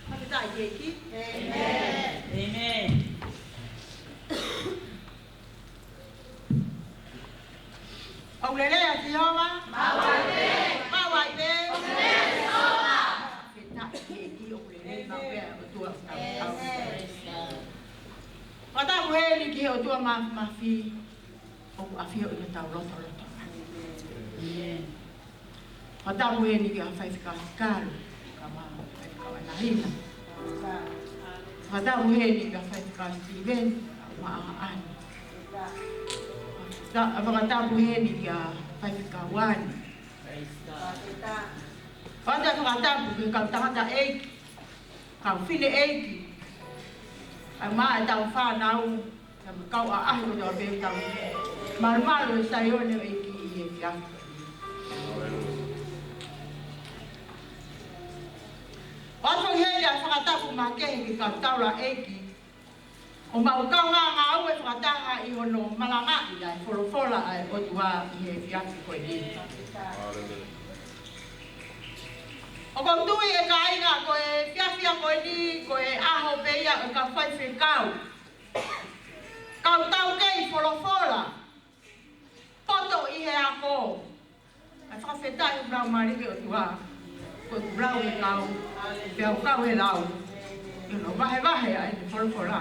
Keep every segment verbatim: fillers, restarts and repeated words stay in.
Fakafetaʻi ki he ʻEiki. ʻĒmeni. ʻĒmeni. ʻOku lelei ʻa Sihova. Maʻu ai pē. Maʻu ai pē. ʻOku lelei ʻa Sihova. Fakafetaʻi ki he ʻEiki, ʻoku lelei maʻu pē ʻa e ʻOtua. ʻĒmeni. Fakatapu heni ki he ʻOtua Māfimafi, ʻoku ʻafio ʻi hotau lotolotonga. ʻĒmeni. Fakatapu heni kia Faifekau Sikalu, kae ʻumaʻā Faifekau ʻAnahina. Fakatapu heni kia Faifekau Sitiveni, kae ʻumaʻā ʻAna. Faka-, fakatapu heni kia Faifekau Ani. Fakatapu, fakatapu ki he kau tangataʻeiki, kau fineʻeiki, kae ʻumaʻā ʻetau fānau, kae ʻumaʻā kau ʻaʻahi kotoa pē, kau malumalu ʻo e Saione ʻo e ʻEiki ʻi he efiafi. ʻOatu heni ʻa e fakatapu makehe ki he kau taulaʻeiki, ʻoku mau kaungā ngāue fakataha ʻi hono malangaʻi ʻa e folofola ʻa e ʻOtua ʻi he efiafi ko eni. ʻOku ou tui ʻe kāinga ko e efiafi ko eni, ko e ʻaho pē ia ʻo e kau faifekau, kau taukei folofola, poto ʻi he ako. ʻA e fakafetaʻi ʻoku lau mālie ki he ʻOtua. Ko e ʻoku lau he kau, pea ʻoku kau he lau. ʻI hono vahevahe ʻa e folofola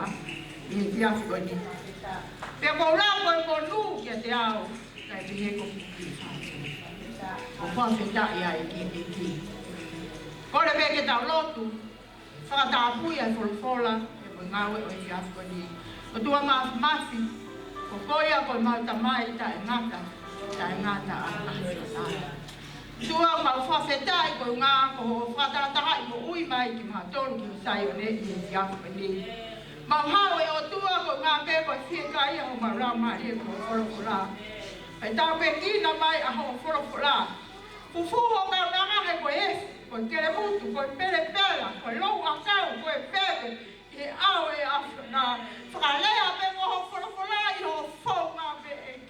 ʻi he efiafi ko eni. Pea ʻoku ou lau ko e monū kiate au, kae pehē ko e kiʻi fāsili. ʻOku fakafetaʻi ai ki he ʻEiki. Kole pē ke tau lotu. Fakatapui ʻa e folofola, ʻi he ngāue ʻo e efiafi ko eni. ʻOtua Māfimafi, ko koe ia ko homau Tamai taʻengata, taʻengata ʻa e ʻAfiona. ʻOtua, mau fakafetaʻi koeʻuhi ko hoʻo fakatahatahaʻi moʻui mai kimautolu ki ho Saione ʻi he efiafi ko eni. Mau haʻu ʻe ʻOtua koeʻuhi pē ko e fiekaia homau laumālie ki hoʻo folofola. Pea tāpuekina mai ʻa hoʻo folofola. Fufū ho kaunanga he ko e efu, ko e kelemutu, ko e pelepela, ko e louʻakau, ko e pele, ʻi he ʻao ʻo e ʻAfiona. Fakalea pē mo hoʻo folofola ʻi hoʻo founga pē ʻEiki.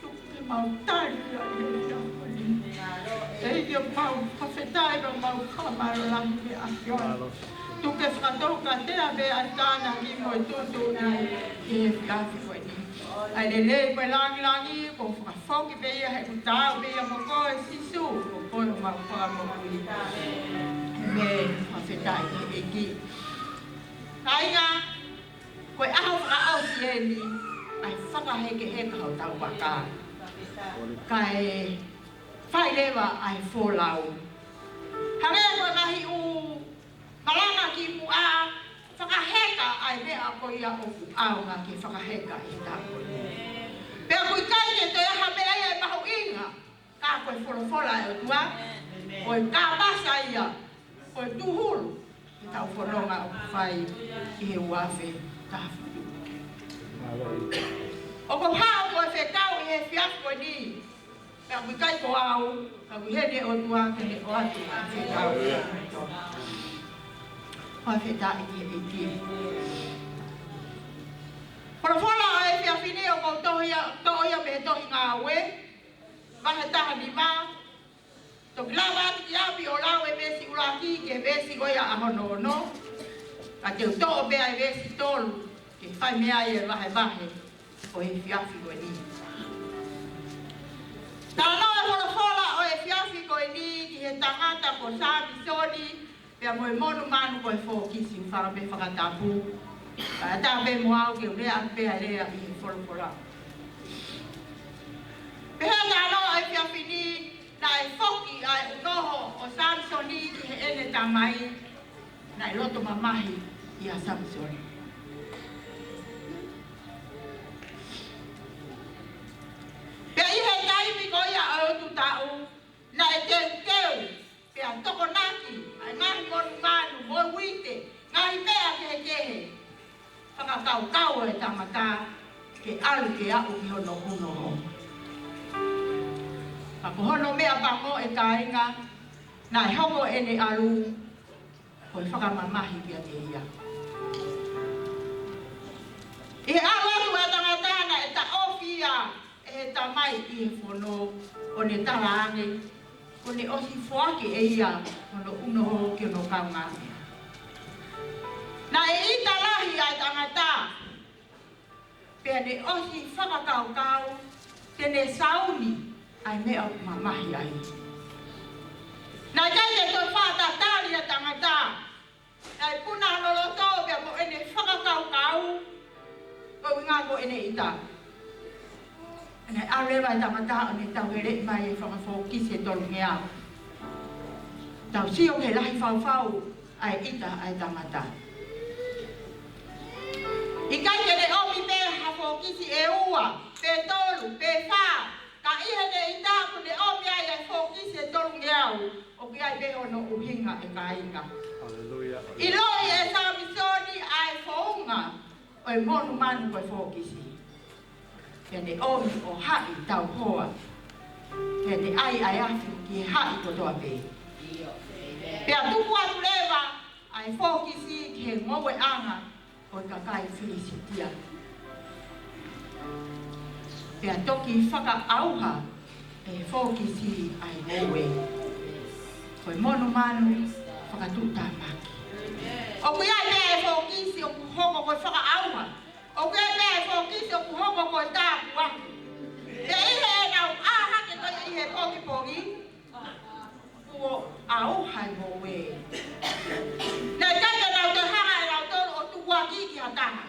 Tuku ke mau tali ia ʻi he efiafi ko eni. ʻEiki, mau fakafetaʻi pea mau fakamālō lahi ki he ʻAfiona. Tuku ke fakatoukatea pē ʻa e tānaki mo e tuʻutuʻuni ʻi he efiafi ko eni. ʻA e lelei mo e langilangi, ʻoku fakafoki pē ia he ʻoku taau pē ia mo koe Sīsū, ko koe homau Fakamoʻui. ʻĒmeni. Fakafetaʻi ki he ʻEiki. Kāinga, ko e ʻaho fakaʻosi eni ʻa e fakahekeheka hotau vaka. Kae fai leva ʻa e folau. Hangē ko e ngaahi ʻū malanga kimuʻa, fakaheka ʻa e meʻa ko ia ʻoku ʻaonga ke fakaheka ʻi he taʻu ko eni. Pea ʻoku ʻikai ke toe ʻi ai ha meʻa ia ʻe mahuʻinga, ka ko e folofola ʻa e ʻOtua, ko e kāpasa ia, ko e tūhulu, ʻetau fononga ʻoku fai ʻi he uafe taha fitu. ʻOku ou haʻu ʻo fekau ʻi he efiafi ko eni, pea ʻoku ʻikai ko au, ka ʻoku ʻi heni ʻa e ʻOtua ke ne ʻoatu ʻa e fekau. Fakafetaʻi ki he ʻEiki. Folofola ʻo e efiafi ni ʻoku ou toʻo ia, toʻo ia mei he tohi Ngāue, vahe taha nima, toki lava atu ki ʻapi ʻo lau e veesi ʻuluaki ki he veesi ko ia hono ono. Ka te u toʻo pē ʻa e veesi tolu, ke fai mei ai e vahevahe ʻo e efiafi ko eni. Talanoa e folofola ʻo e efiafi ko eni ki he tangata ko Samisoni, pea mo e monumanu ko e fōkisi, ʻoku faka pē fakatapu. Kae ʻatā pē mo au ke u lea pē ʻa e lea ʻi he folofola. Pehē talanoa ʻo e efiafi ni, naʻe foki ʻa e ʻunoho ʻo Samisoni ki heʻene tamai, naʻe loto mamahi ʻia Samisoni. Pea ʻi he taimi ko ia ʻo e ututaʻu, naʻe teuteu, pea tokonaki ʻa e ngaahi monumanu mo e uite, ngaahi meʻa kehekehe, fakakaukau ʻa e tangata ke ʻalu ke aʻu ki hono ʻunoho. Ko hono meʻapango, ʻe kāinga, naʻe hoko ʻene ʻalu ko e fakamamahi kiate ia. ʻI he ʻalu atu ʻa e tangata, naʻe taʻofi ia ʻe he tamai ʻi he fono, ʻo ne talaange kuo ne ʻosi foaki ʻe ia hono ʻunoho ki hono kaungāmeʻa. Naʻe ʻita lahi ʻa e tangata, pea ne ʻosi fakakaukau te ne sauni ʻa e meʻa ʻoku mamahi ai. Naʻe ʻikai ke toe faʻa tatali ʻa e tangata. Naʻe puna hono loto pea mo ʻene fakakaukau, ko e ʻuhinga ko ʻene ʻita. Naʻe ʻalu leva e tangata ʻo ne tauheleʻi mai e fanga fōkisi ʻe tolungeau. Tau sio ki he lahi faufau ʻa e ʻita ʻa e tangata. ʻIkai ke ne ʻomi pē ha fōkisi ʻe ua, pe tolu, pe fā, ka ʻi heʻene ʻita kuo ne ʻomi ai e fōkisi ʻe tolungeau, ʻoku ʻi ai pē hono ʻuhinga, ʻe kāinga. Haleluia. ʻIloʻi ʻe Samisoni ʻa e founga ʻo e monumanu ko e fōkisi. Pea ne ʻomi ʻo haʻi tauhoa. Pea ne ʻai ʻa e afi ki he haʻi kotoa pē. Pea tuku atu leva ʻa e fōkisi ki he ngoueʻanga ʻo e kakai Filisitia. Pea toki fakaʻauha ʻe he fōkisi ʻa e ngoue. Ko e monumanu fakatuʻutāmaki. ʻOku ʻi ai pē ʻa e fōkisi ʻoku hoko ko e fakaʻauha. ʻOku ʻi ai pē ʻa e fōkisi ʻoku hoko ko e tāpuaki. Pea ʻi heʻenau ʻā hake ko ē ʻi he pongipongi, kuo ʻauha e ngoue. Naʻe ʻikai ke nau toe hanga ʻe nautolu ʻo tukuakiʻi ha taha.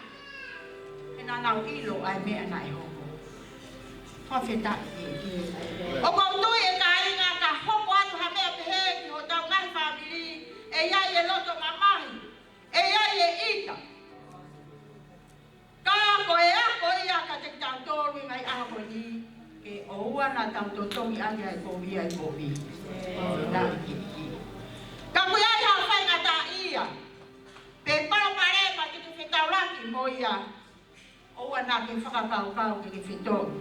He naʻa nau ʻilo ʻa e meʻa naʻe hoko. Fakafetaʻi ki he ʻEiki. ʻOku ou tui, ʻe kāinga, ka hoko atu ha meʻa pehē ki hotau ngaahi fāmili, ʻe ʻi ai e loto mamahi, ʻe ʻi ai e ʻita. Ka ko e ako ia kiate kitautolu ʻi he ngaahi ʻaho ko eni, ke ʻoua naʻa tau totongi ʻaki ʻa e kovi ʻa e kovi. Fakafetaʻi ki he ʻEiki. Ka ʻoku ʻi ai ha faingataʻaʻia pe palopalema te ke fetaulaki mo ia, ʻoua naʻa ke fakakaukau ke ke fetongi.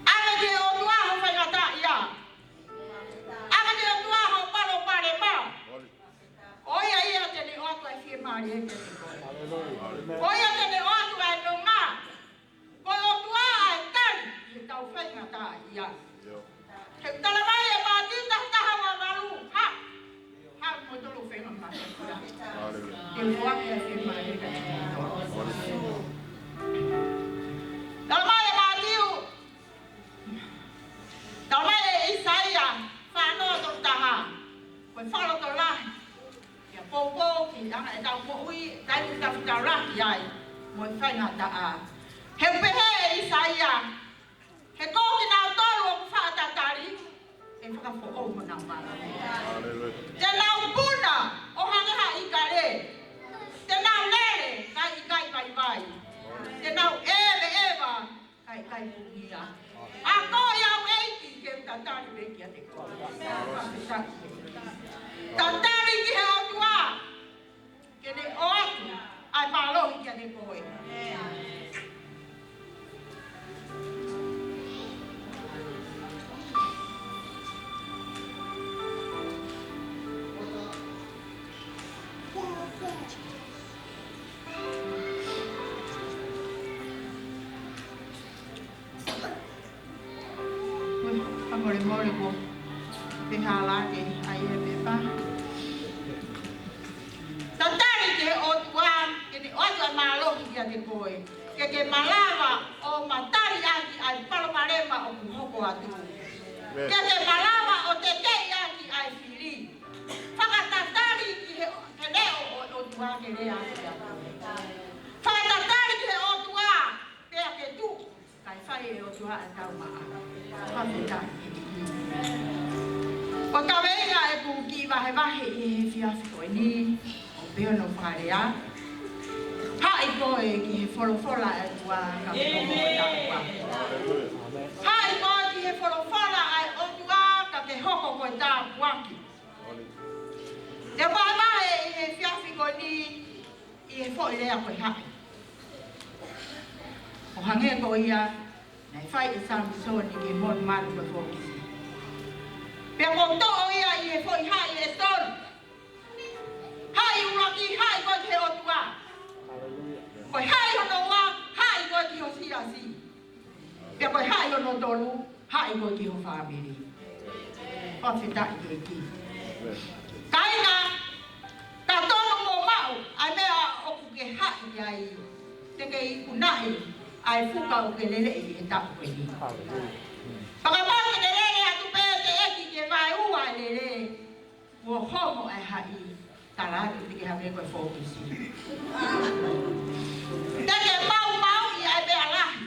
ʻAve ki he ʻOtua ho faingataʻaʻia. ʻAve ki he ʻOtua ho palopalema. Ko ia ia te ne ʻoatu ʻa e fiemālie kiate koe. Ko ia te ne ʻoatu ʻa e nonga. Ko e ʻOtua ʻa e tali ʻi heʻetau faingataʻaʻia. He talamai ʻe Mātiu taha taha ua valu, haʻu, haʻu kimoutolu ʻo feinga mai. Te u foaki ʻa e fiemālie kiate kimoutolu. Talamai ʻe Mātiu, talamai ʻe ʻĪsaia fā noa tolu taha, ko e fakalotolahi ia poupou ki he anga ʻetau moʻui, taimi ʻoku tau fetaulaki ai mo e faingataʻa. He ʻoku pehē ʻe ʻĪsaia, he ko kinautolu ʻoku faʻa tatali, ʻe fakafoʻou honau mālohi. Haleluia. Te nau puna ʻo hangē ha ʻīkale. Te nau lele, kae ʻikai vaivai. Te nau ʻeveʻeva, kae ʻikai pungia. Akoʻi au, ʻEiki, ke u tatali pē kiate koe. Tatali ki he ʻOtua, ke ne ʻoatu ʻa e mālohi kiate koe. Fakamolemole, ko e pehē ʻa e ʻai e pepa. Tatali ki he ʻOtua, ke ne ʻoatu ʻa e mālohi kiate koe. Ke ke malava ʻo matali ʻaki ʻa e palopalema ʻoku hoko atu. Ke ke malava ʻo tekeʻi ʻaki ʻa e fili. Fakatatali ki he, ki he leʻo ʻo e ʻOtua ke lea ʻaki ʻa koe. Fakatatali ki he ʻOtua, pea ke tuʻu, kae fai ʻe he ʻOtua ʻa e taumaʻa. Fakafetaʻi ki he ʻEiki. Ko e kaveinga ʻeku kiʻi vahevahe ʻi he efiafi ko eni, ʻoku pehē hono fakalea: Haʻi koe ki he folofola ʻa e ʻOtua ka ke hoko ko e tāpuaki. Haʻi koe ki he folofola ʻa e ʻOtua ka ke hoko ko e tāpuaki. Te u vahevahe ʻi he efiafi ko eni ʻi he foʻi lea ko e haʻi. ʻO hangē ko ia Naʻe fai ʻe Samisoni ki he monumanu ko e fokisi. Pea kuo toʻo ia ʻi he foʻi haʻi ʻe tolu. Haʻi ʻuluaki, haʻi ko ē ki he ʻOtua. Ko e haʻi hono ua, haʻi ko ē ki ho siasi. Pea ko e haʻi hono tolu, haʻi ko ē ki ho fāmili. Fakafetaʻi ki he ʻEiki. Kāinga, ka tonu mo maʻu ʻa e meʻa ʻoku ke haʻi ai, te ke ikunaʻi ʻa e fuka ʻoku ke leleʻi he taʻu ko eni. Fakapapau te ke lele atu pē teʻeki ke vaeua e lele, kuo homo ʻa e haʻi, tala atu te ke hangē ko e fokisi. Te ke maumauʻi ʻa e meʻa lahi.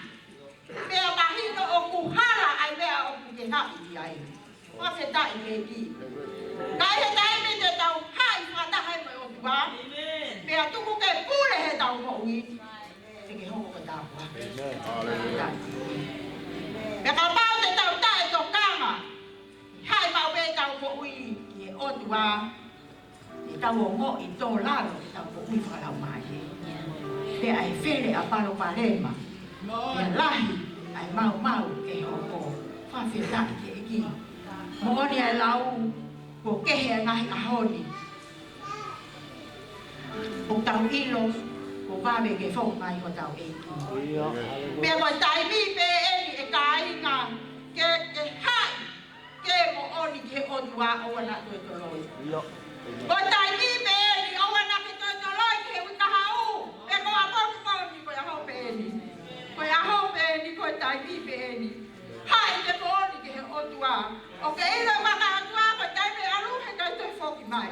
Pea mahino ʻoku hala ʻa e meʻa ʻoku ke haʻi ai. Fakafetaʻi ki he ʻEiki. Ka ʻi he taimi te tau haʻi fakataha mo e ʻOtua, pea tuku ke pule heʻetau moʻui, te ke hoko ko e tāpuaki. Fakafetaʻi ki he ʻEiki. Pea kapau te tau taʻetokanga, haʻi maʻu pē ʻetau moʻui ki he ʻOtua, ʻetau ongoʻi tō lalo ʻetau moʻui fakalaumālie. Pea ʻe fele ʻa e palopalema. Pea lahi ʻa e maumau ʻe hoko. Fakafetaʻi ki he ʻEiki. Moʻoni ʻa e lau, kuo kehe ʻa e ngaahi ʻaho ni. ʻOku tau ʻilo, kuo vave ke foki mai hotau ʻEiki. Pea ko e taimi pē eni ʻe kāinga ke, ke haʻi ke moʻoni ki he ʻOtua ʻoua naʻa toe toloi. Ko e taimi pē eni ʻoua naʻa ke toe toloi ki he uike kahaʻu. Pea ko ʻapongipongi ko e ʻaho pē eni. Ko e ʻaho pē eni, ko e taimi pē eni. Haʻi ke moʻoni ki he ʻOtua. ʻOku ke ʻilo ʻe he ʻOtua ko e taimi ʻe ʻalu he ʻikai toe foki mai.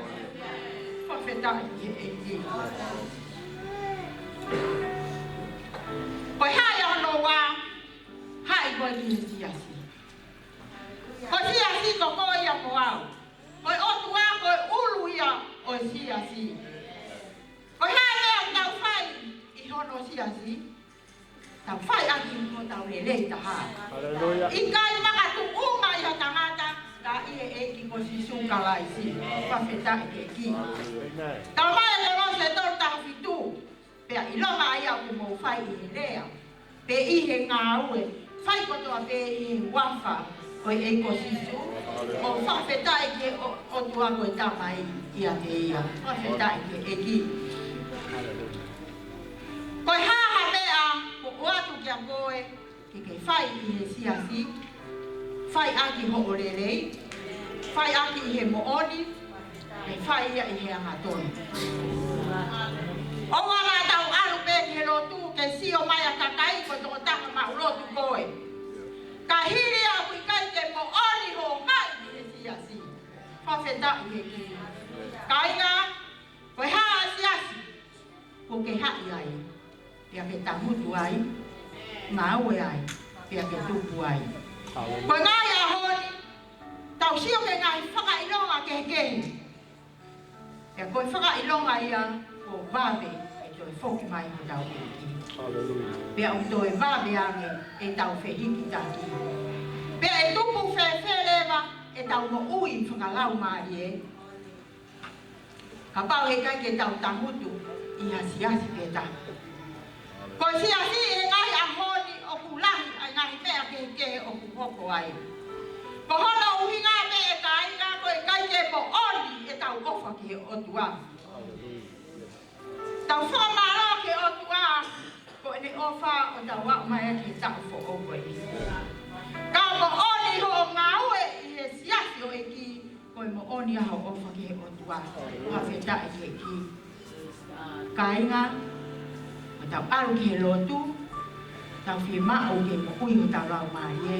Fakafetaʻi ki he ʻEiki. Ko e haʻi hono ua, haʻi ko ē ki he siasi. Ko e siasi ko koe ia mo au. Ko e ʻOtua ko e ʻulu ia ʻo e siasi. Ko e hā e meʻa ʻoku tau fai ʻi hono siasi? Tau fai ʻaki hotau lelei taha. Haleluia. ʻIkai makatuʻunga ʻi ha tangata, ka ʻi he ʻEiki ko Sīsū Kalaisi. Fakafetaʻi ki he ʻEiki. Amen. Talamai ʻe Kolose tolu taha fitu. Pea ʻilonga ia ʻoku mou fai ʻi he lea pe ʻi he ngāue, fai kotoa pē ʻi he huafa ʻo e ʻEiki ko Sīsū, ʻo fakafetaʻi ki he ʻO-, ʻOtua ko e Tamai ʻiate ia. Fakafetaʻi ki he ʻEiki. Ko e hā ha meʻa ʻoku ʻoatu kiate koe ke ke fai ʻi he siasi, fai ʻaki hoʻo lelei, fai ʻaki ʻi he moʻoni, pea fai ia ʻi he angatonu. ʻOua naʻa tau ʻalu pē ki he lotu ke sio mai ʻa e kakai ko e tokotaha maʻu lotu koe. Ka hili ia ʻoku ʻikai ke moʻoni hoʻo haʻi ki he siasi. Fakafetaʻi ki he ʻEiki. Kāinga, ko e hā ha siasi ʻoku ke haʻi ai, pea ke tangutu ai, ngāue ai, pea ke tupu ai. Ko e ngaahi ʻaho ni, tau sio ki he ngaahi fakaʻilonga kehekehe. Pea ko e fakaʻilonga ia, kuo vave ʻe toe foki mai hotau ʻEiki. Haleluia. Pea ʻoku toe vave ange ʻetau fehikitaki. Pea ʻe tupu fēfē leva ʻetau moʻui fakalaumālie, kapau heʻikai ke tau tangutu ʻi ha siasi pē taha. Ko e siasi ʻi he ngaahi ʻaho ni ʻoku lahi ʻa e ngaahi meʻa kehekehe ʻoku hoko ai. Ko hono ʻuhinga pē ʻe kāinga, ko e ʻikai ke moʻoni ʻetau ʻofa ki he ʻOtua. Tau fakamālō ki he ʻOtua, ko ʻene ʻofa ʻo tau aʻu mai ki he taʻu foʻou ko eni. Ka moʻoni hoʻo ngāue ʻi he siasi ʻo e ʻEiki, ko e moʻoni ʻa hoʻo ʻofa ki he ʻOtua. Fakafetaʻi ki he ʻEiki. Kāinga, ʻo tau ʻalu ki he lotu, tau fiemaʻu ke moʻui hotau laumālie,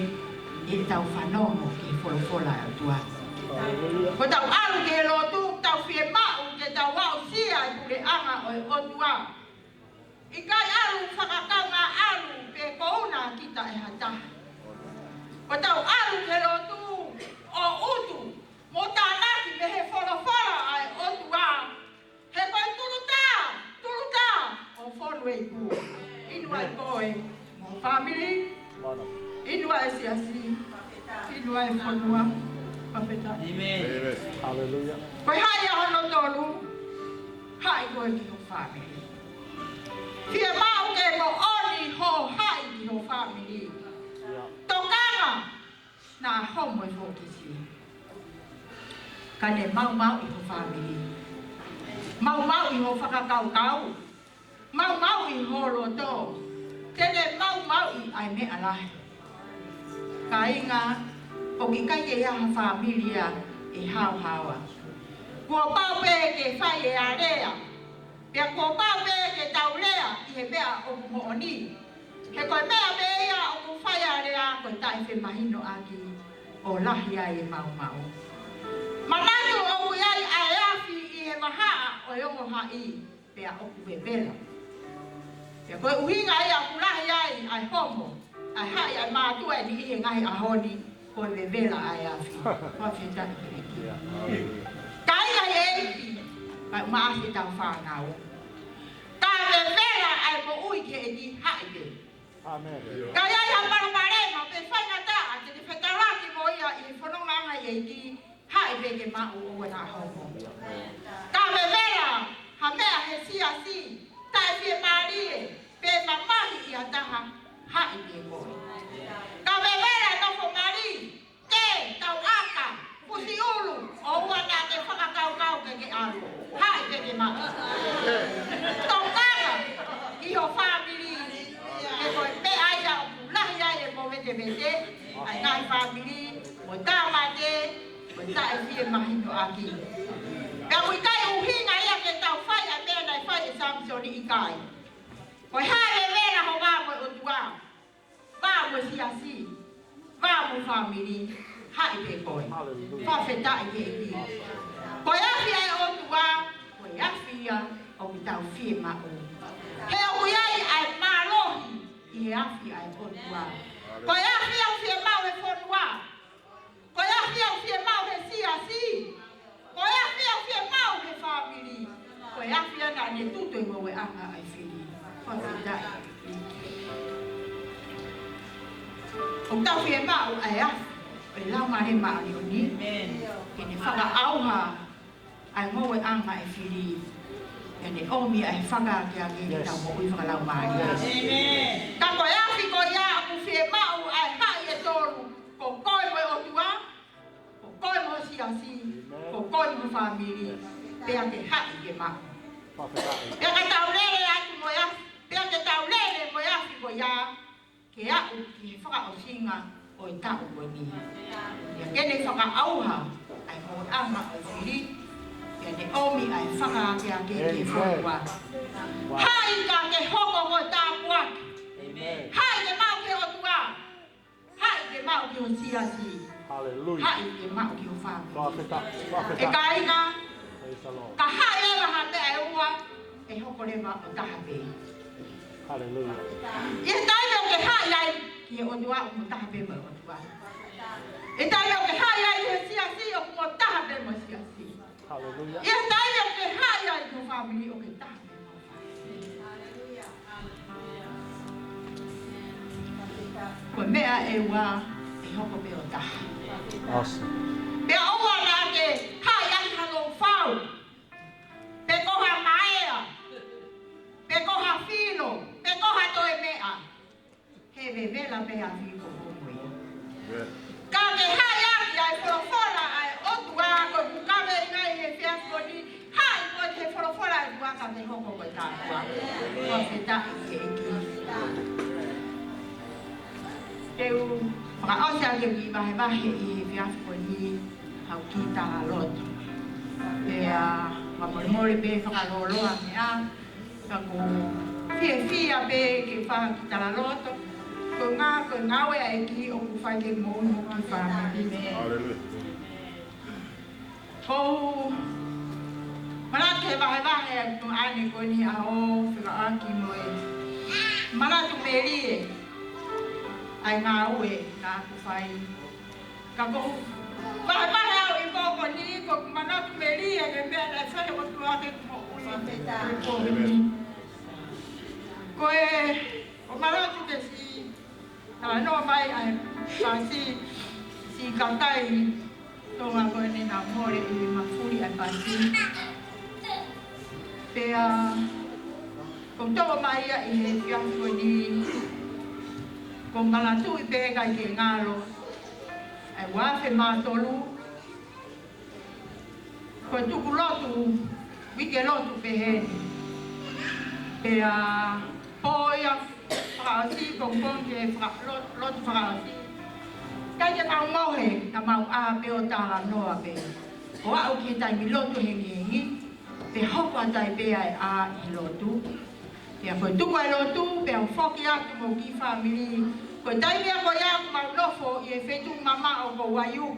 ʻi heʻetau fanongo ki he folofola ʻa e ʻOtua. Ko ʻetau ʻalu ki he lotu, tau fiemaʻu ke tau aʻusia e puleʻanga ʻo e ʻOtua. ʻIkai ʻalu fakakaungāʻalu pe kouna kita ʻe ha taha. Ko ʻetau ʻalu ki he lotu ʻo utu mo tānaki mei he folofola ʻa e ʻOtua. He ko e tulutā, tulutā ʻo fonu e ipu. Inu ai koe mo e fāmili. Inu ai e siasi. Inu ai e fonua. Fakafetaʻi. Amen. Haleluia. Ko e haʻi ia hono tolu, haʻi ko ē ki ho fāmili. Fiemaʻu ke moʻoni hoʻo haʻi ki ho fāmili. Naʻa homo e fokisi. Ka ne maumauʻi ho fāmili. Maumauʻi ho fakakaukau. Maumauʻi ho loto. Te ne maumauʻi ʻa e meʻa lahi. Kāinga, ʻoku ʻikai ke ʻi ai ha fāmili ia ʻe haohaoa. Kuo pau pē ke fai e alea. Pea kuo pau pē ke tau lea ʻi he meʻa ʻoku moʻoni. He ko e meʻa pē ia ʻoku fai alea ko e taʻefemahinoʻaki ʻo lahi ai e maumau. Manatu ʻoku ʻi ai ʻa e afi ʻi he vahaʻa ʻo e ongo haʻi, pea ʻoku vevela. Pea ko e ʻuhinga ia ʻoku lahi ai ʻa e homo, ʻa e haʻi ʻa e mātuʻa ʻi he ngaahi ʻaho ni, ko e vevela ʻa e afi. Fakafetaʻi ki he ʻEiki. Kāinga ʻi he ʻEiki, kae ʻumaʻā ʻetau fānau. Ka vevela ʻa e moʻui ki he ʻEiki, haʻi pē. Ka ʻi ai ha palopalema pe faingataʻa te ne fetalaki mo ia ʻi he fonongaʻanga ʻi he ʻEiki, haʻi pē ke maʻu ʻoua naʻa homo. Ka vevela ha meʻa he siasi, taʻefiemālie, pe mamahi ʻi ha taha, haʻi pē koe. Ka vevela nofo mali, ke tau aka, fusi ʻulu, ʻoua naʻa ke fakakaukau ke ke ʻalu. Haʻi pē ke maʻu. Tokanga ki ho fāmili. He ko e meʻa ia ʻoku lahi ai e movetemete ʻa e ngaahi fāmili, mo tāmate, mo taʻefiemahinoʻaki. Pea ʻoku ʻikai ʻuhinga ia ke tau fai ʻa e meʻa naʻe fai ʻe Samisoni, ʻikai. Ko e hā e vevela ho vā mo e ʻOtua. Vā mo e siasi, vā mo e fāmili, haʻi pē koe. Fakafetaʻi ki he ʻEiki. Ko e afi ʻa e ʻOtua, ko e afi ia ʻoku tau fiemaʻu. He ʻoku ʻi ai ʻa e mālohi ʻi he afi ʻa e ʻOtua. Ko e afi ʻoku fiemaʻu he fonua. Ko e afi ʻoku fiemaʻu he siasi. Ko e afi ʻoku fiemaʻu he fāmili. Ko e afi ia naʻa ne tutu e ngoueʻanga ʻa e fili. Fakafetaʻi. ʻOku tau fiemaʻu ʻa e afi ʻo e Laumālie Māʻoniʻoni. Ke ne fakaʻauha ʻa e ngoueʻanga ʻa e fili. Pea ne ʻomi ʻa e fakaakeake ki heʻetau moʻui fakalaumālie. Ka ko e afi ko ia ʻoku fiemaʻu ʻa e haʻi ʻe tolu. Ko koe mo e ʻOtua, ko koe mo e siasi, ko koe mo e fāmili, pea ke haʻi ke maʻu. Pea ka tau lele atu mo e afi, pea ke tau lele mo e afi ko ia, ke aʻu ki he fakaʻosinga ʻo e taʻu ko eni. Pea ke ne fakaʻauha ʻa e ngoueʻanga ʻo e fili, pea ne ʻomi ʻa e fakaakeake ki he fonua. Haʻi ka ke hoko ko e tāpuaki. Haʻi ke maʻu ki he ʻOtua. Haʻi ke maʻu ki ho siasi. Haʻi ke maʻu ki ho fāmili. ʻE kāinga, ka haʻi leva ha meʻa ʻe ua, ʻe hoko leva ʻo taha pē. ʻI he taimi ʻoku ke haʻi ai ki he ʻOtua, ʻoku mo taha pē mo e ʻOtua. ʻI he taimi ʻoku ke haʻi ai ki he siasi, ʻoku mo taha pē mo e siasi. ʻI he taimi ʻoku ke haʻi ai ki ho fāmili, ʻoku ke taha pē mo ho fāmili. Ko e meʻa ʻe ua ʻe hoko pē ʻo taha. Pea ʻoua naʻa ke haʻi ai ha loufau, pe ko ha maea, pe ko ha filo, pe ko ha toe meʻa. He vevela pē afi ko homo ia. Ka ke haʻi ʻaki ʻa e folofola ʻa e ʻOtua ko ʻeku kaveinga ʻi he efiafi ko eni, haʻi mo e folofola ʻa e ʻOtua ka ke hoko ko e tāpuaki. Fakafetaʻi ki he ʻEiki. Te u fakaʻosi ʻaki e kiʻi vahevahe ʻi he efiafi ko eni, haʻu ki talaloto. Pea, fakamolemole pē fakalōloa meʻa, ka ʻoku ou fiefia pē ke fai ha kiʻi talaloto. Ko e ngā-, ko e ngāue ʻa e ʻEiki ʻoku fai ke mou mo ki fāmili. ʻOku ou manatu he vahevahe ʻa e tuʻunga ko eni ʻa hoʻo fekauʻaki mo e manatu melie ʻa e ngāue naʻa ku fai. Ka ʻoku ou vahevahe au ʻi he pō ko eni, ʻoku ou manatu melie he meʻa naʻe fai ʻe he ʻOtua ki heʻeku moʻui he pō ko eni. Ko e, ʻoku ou manatu ke siʻi talanoa mai ʻa e pasi, siʻi kakai Tonga ko eni naʻa mole ʻi he mafuli ʻa e pasi. Pea, ʻoku ou toʻo mai ia ʻi he efiafi ko eni, ʻoku ou manatuʻi pē ʻikai ke ngalo. ʻa e ua afe mā tolu, ko e tuku lotu, uike lotu pehē ni. Pea pō ia fakaʻosi, pongipongi ke faka-, lo-, lotu fakaʻosi. ʻIkai ke mau mohe, naʻa mau ʻā pē ʻo talanoa pē. ʻO aʻu ki he taimi lotu hengihengi, pea hoko atu ai pē ʻa e ʻā ʻi he lotu. Pea ko e tuku ʻa e lotu, pea u foki atu mo e kiʻi fāmili. Ko e taimi ia ko ia ʻoku mau nofo ʻi he feituʻu mamaʻo ko Waiuku.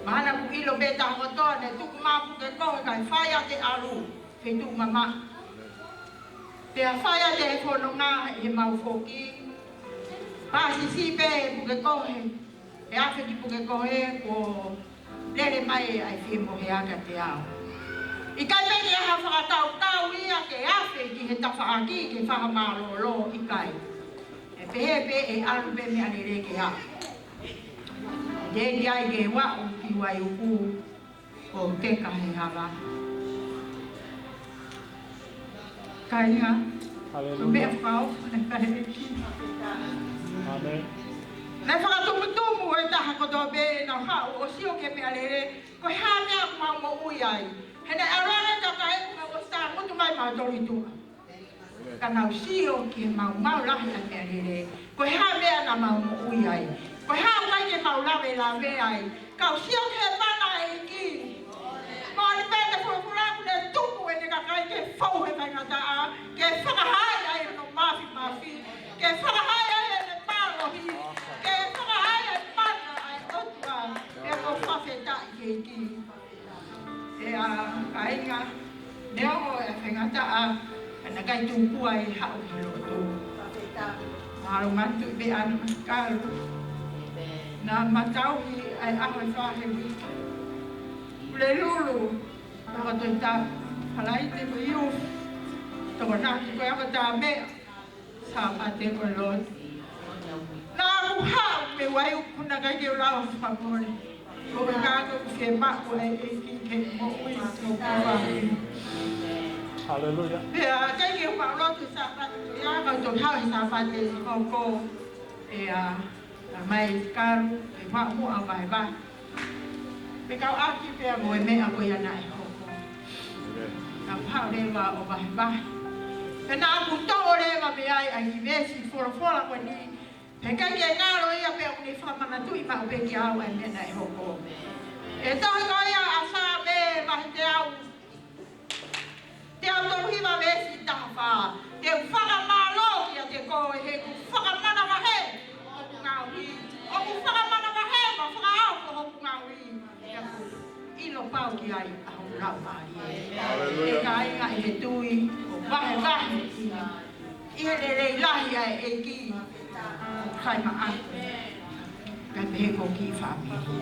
Mahalo ʻoku ʻilo pē taha kotoa, naʻe tuku mai ʻa Pukekohe kae fai ʻa e ʻalu, feituʻu mamaʻo. Pea fai ʻa e fononga ʻi he mau foki. Pāsisi pē Pukekohe, ʻe afe ki Pukekohe kuo lele mai ʻa e fiemohea kiate au. ʻIkai pē ke ʻi ai ha fakakaukau ia ke afe ki he tafaʻaki ke fakamālōlō, ʻikai. ʻE pehē pē ʻe ʻalu pē meʻalele ke aʻu. Te ki ai ke u aʻu ki Waiuku ʻo teka he hala. Kāinga, Haleluia. Ko e meʻa fakaofo naʻe fai ʻe he ʻEiki. ʻĀmeni. Naʻe fakatumutumu ʻe he taha kotoa pē naʻa nau haʻu ʻo sio ki he meʻalele, ko e hā e meʻa ʻoku mau moʻui ai. He naʻe ʻalu ange e kakai ʻoku mau ʻosi tangutu mai mautolu ʻi tuʻa. Ka nau sio ki he maumau lahi ʻa e meʻalele. Ko e hā e meʻa naʻa mau moʻui ai. Ko e hā ʻoku ʻikai ke mau lavelave ai. Ka u sio ki he mana ʻa e ʻEiki. Moʻoni pē ʻene folofola ʻoku ne tuku ʻene kakai ke fou he faingataʻa. Ke fakahaaʻi ai hono māfimafi. Ke fakahaaʻi ai ʻene mālohi. Ke fakahaaʻi ai e mana ʻa e ʻOtua. Pea ʻoku ou fakafetaʻi ki he ʻEiki. ʻE, ʻa, kāinga, neongo e faingataʻa, ka naʻe ʻikai tuku ai haʻu ki he lotu. Mālō mātuʻa pē ʻa e makalu. Naʻa ma tauhi ʻa e ʻaho ʻe fā he uike. Pulelulu, ako Tohi Tapu, Falaite ko e youth, Tokonaki ko e ako tā meʻa. Sāpate ko e lotu. Naʻa ku haʻu mei Waiuku, naʻe ʻikai ke u lava fakamole. Ko e ʻuhinga ko e fiemaʻu ʻa e ʻEiki ke moʻui ʻo kava. Haleluia. Pea ʻikai ke u faʻa lotu Sāpate, ia ka u toki haʻu he Sāpate hoko. Pea, ʻa mai kalu, ʻe faʻa muʻa vahevahe. Pea kau ʻaki pea mo e meʻa ko ia naʻe hoko. Ka u haʻu leva ʻo vahevahe. Pea naʻa ku toʻo leva mei ai ʻa e kiʻi veesi folofola ko eni. Pea ʻikai ke ngalo ia pea ʻoku ne fakamanatuʻi maʻu pē kiate au ʻa e meʻa naʻe hoko. ʻI he tohi ko ia ʻa Saame vahe teau. Teau tolu hiva veesi taha fā. Te u fakamālō kiate koe he kuo fakamanavahē hoku ngaohi. ʻOku fakamanavahē mo fakaofo hoku ngaohi. Pea ʻoku ʻilo pau ki ai ʻa hoku laumālie. Haleluia. ʻE kāinga, ʻi he tui, ʻo vahevahe ʻi he, ʻi he lelei lahi ʻa e ʻEiki. Fai maʻa. Kae pehē ko e kiʻi fāmili.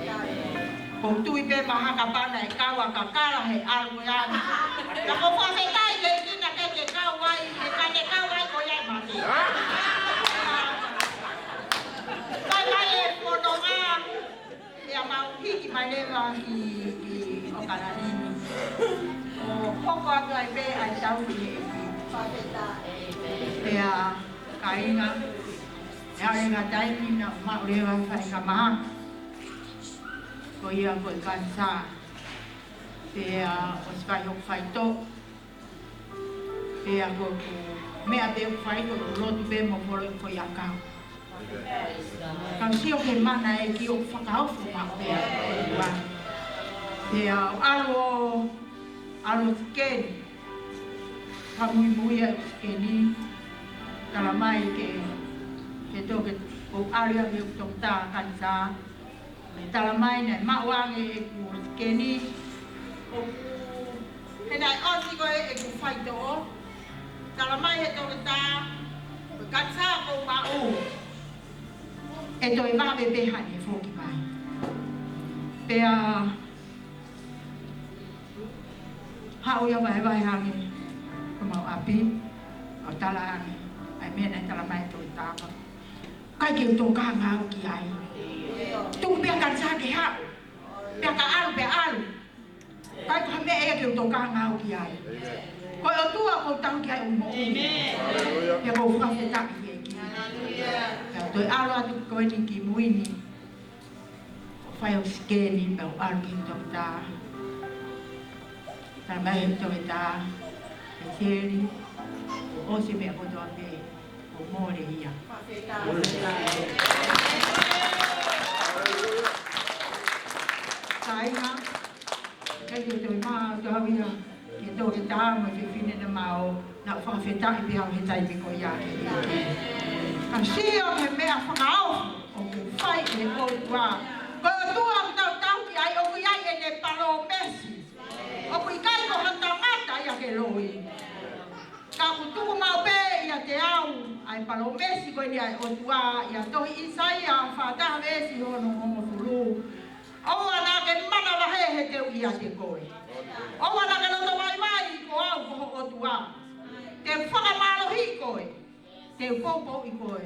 ʻOku ou tui pē mahalo kapau naʻe kau ʻa Kakala he ʻalu ia. Ka ʻoku ou fakafetaʻi ki he ʻEiki naʻe ʻikai ke kau ai, he ka ne kau ai ko ia ʻe mate. Fai mai e fononga, pea mau hiki mai leva ki, ki ʻOkalani. ʻO hoko atu ai pē ʻa e tauhi ʻa e ʻEiki. Pea kāinga, ʻi he ʻaho ʻe taha taimi naʻa ku maʻu leva e faingataʻa. Ko ia ko e kanisā. Pea ʻosi fai hoku faitoʻo. Pea ko e meʻa pē ʻoku fai ko e lotu pē mo e folo ʻi he foʻi ʻakau. Ka u sio ki he mana ʻa e ʻEiki ʻoku fakaofo maʻu pē ʻa e ʻOtua. Pea u ʻalu ʻo, ʻalu ʻo sikeni. Ka muimui ʻa e sikeni. Talamai ke, ke toki, ʻo ʻalu ia ki he toketā kanisā. Pea talamai naʻe maʻu ange ʻeku sikeni. ʻOku, he naʻe ʻosi ko ē ʻeku faitoʻo. Talamai ʻe he toketā, ko e kanisā kuo u maʻu, ʻe toe vave pē haʻane foki mai. Pea haʻu ia vahevahe ange ki homau ʻapi, ʻo tala ange ʻa e meʻa naʻe talamai ʻe he toketā. ʻIkai ke u tokanga au ki ai. Tuku pē ʻa e kanisā ke haʻu. Pea ka ʻalu, pea ʻalu. ʻIkai ko ha meʻa ia ke u tokanga au ki ai. Ko e ʻOtua ʻoku ou tauhi ki ai ʻo moʻui. Pea ʻoku ou fakafetaʻi ki he ʻEiki. Pea toe ʻalu atu ko eni ki mui ni. Fai ʻo sikeni pea u ʻalu ki he toketā. Talamai ʻe he toketā, ʻe Seli, kuo ʻosi e meʻa kotoa pē, kuo mole ia. Kāinga, ʻikai ke toe maʻu ʻa e toketā ia ke toketā mo e fefine naʻa mau, naʻa ku fakafetaʻi pē au he taimi ko ia ki he ʻEiki. Ka sio ki he meʻa fakaofo ʻoku fai ʻe he ʻOtua. Ko e ʻOtua ʻoku tau tauhi ai, ʻoku ʻi ai ʻene palōmesi. ʻOku ʻikai ko ha tangata ia ke loi. Ka ʻoku tuku maʻu pē ʻiate au ʻa e palōmesi ko eni ʻa e ʻOtua ʻi he tohi ʻAisea fā taha veesi hono hongofulu. ʻOua naʻa ke manavahē he te u ʻiate koe. ʻOua naʻa ke loto vaivai, ko au ko ho ʻOtua. Te u fakamālohiʻi koe. Te u poupouʻi koe.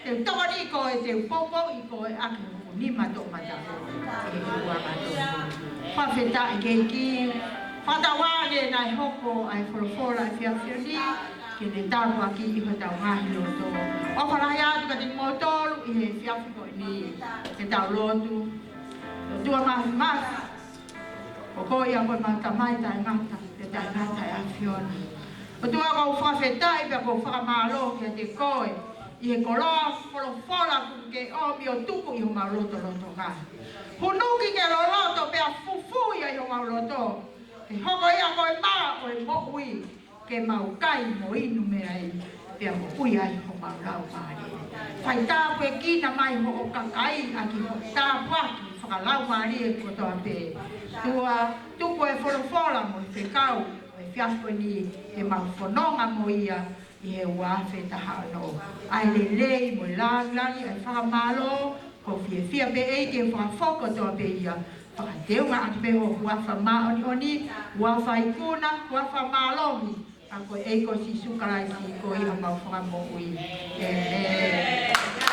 Te u tokoniʻi koe, te u poupouʻi koe ʻaki hoku nima toʻomataʻu. ʻE ua mato. Fakafetaʻi ki he ʻEiki. Fakatauange naʻe hoko ʻa e folofola ʻa e efiafi ni ke ne tāpuakiʻi ʻi hotau ngaahi loto. ʻOfa lahi atu kiate kimoutolu ʻi he efiafi ko eni. Ke tau lotu. ʻOtua Māfimafi, ko koe ia ko ʻemau Tamai taʻengata, pea taʻengata ʻa e ʻAfiona. ʻOtua, ʻoku ou fakafetaʻi pea ʻoku ou fakamālō kiate koe ʻi he koloa folofola kuo ke ʻomi ʻo tuku ʻi homau lotolotonga. Hunuki ke loloto pea fufū ia ʻi homau loto. Ke hoko ia ko e mā ʻo e moʻui, ke mau kai mo inu mei ai, pea moʻui ai homau laumālie. Fai tāpuekina mai hoʻo kakai ʻaki hoʻo tāpuaki fakalaumālie kotoa pē. ʻOtua, tuku e folofola mo e fekau ʻo e efiafi ni ke mau fononga mo ia ʻi he ua afe taha ono. ʻA e lelei mo e lāngilangi ʻa e fakamālō, ʻoku ou fiefia pē ʻEiki ke fakafou kotoa pē ia. Fakateunga atu pē ho huafa māʻoniʻoni, huafa ikuna, huafa mālohi, ʻa ko e ʻEiki ko Sīsū Kalaisi ko ia homau Fakamoʻui. ʻĒmeni.